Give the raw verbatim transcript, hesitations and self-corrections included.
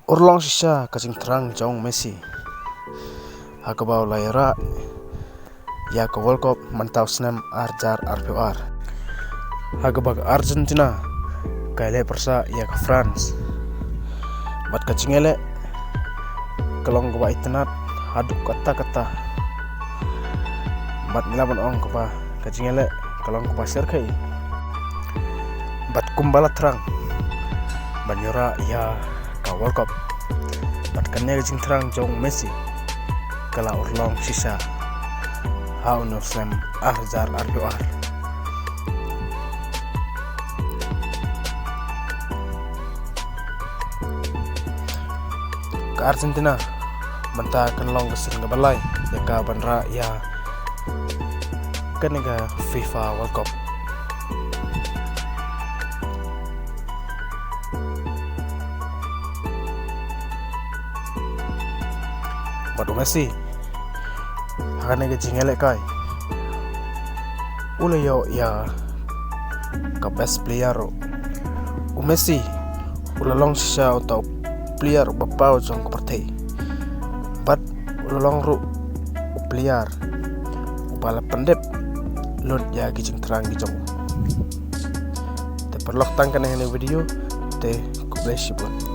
Urlong shisha ka jingthrang jong Messi ha kaba u la ïarah ïa ka World Cup mynta u snem ar hajar arphew ar, ha kaba ka Argentina ka ïaleh pyrshah ïa ka France. Bad ka jingïaleh ka long kaba itynnad haduh katta katta. Bad ngi lah ban ong kaba ka jingïaleh ka long kaba shyrkhei. Bad kumba la thrang ban ïarah ïa ka World Cup, bad kane ka jingthrang jong Messi ka la urlong shisha ha une u snem ar hajar arphew ar. Ka Argentina mynta kan long ka sien kaba lai ïa ka ban rah ïa kane ka FIFA World Cup. Bad u Messi ha kane ka jingïalehkai u la ïoh ïa ka best player ruh. U Messi u la long shisha uta u player uba paw jong ka pyrthei. Bad u la long ruh u player uba la pyndep lut ïa ki jingthrang ki jong u. Te paralok, tang kane kane video, te khublei shibun.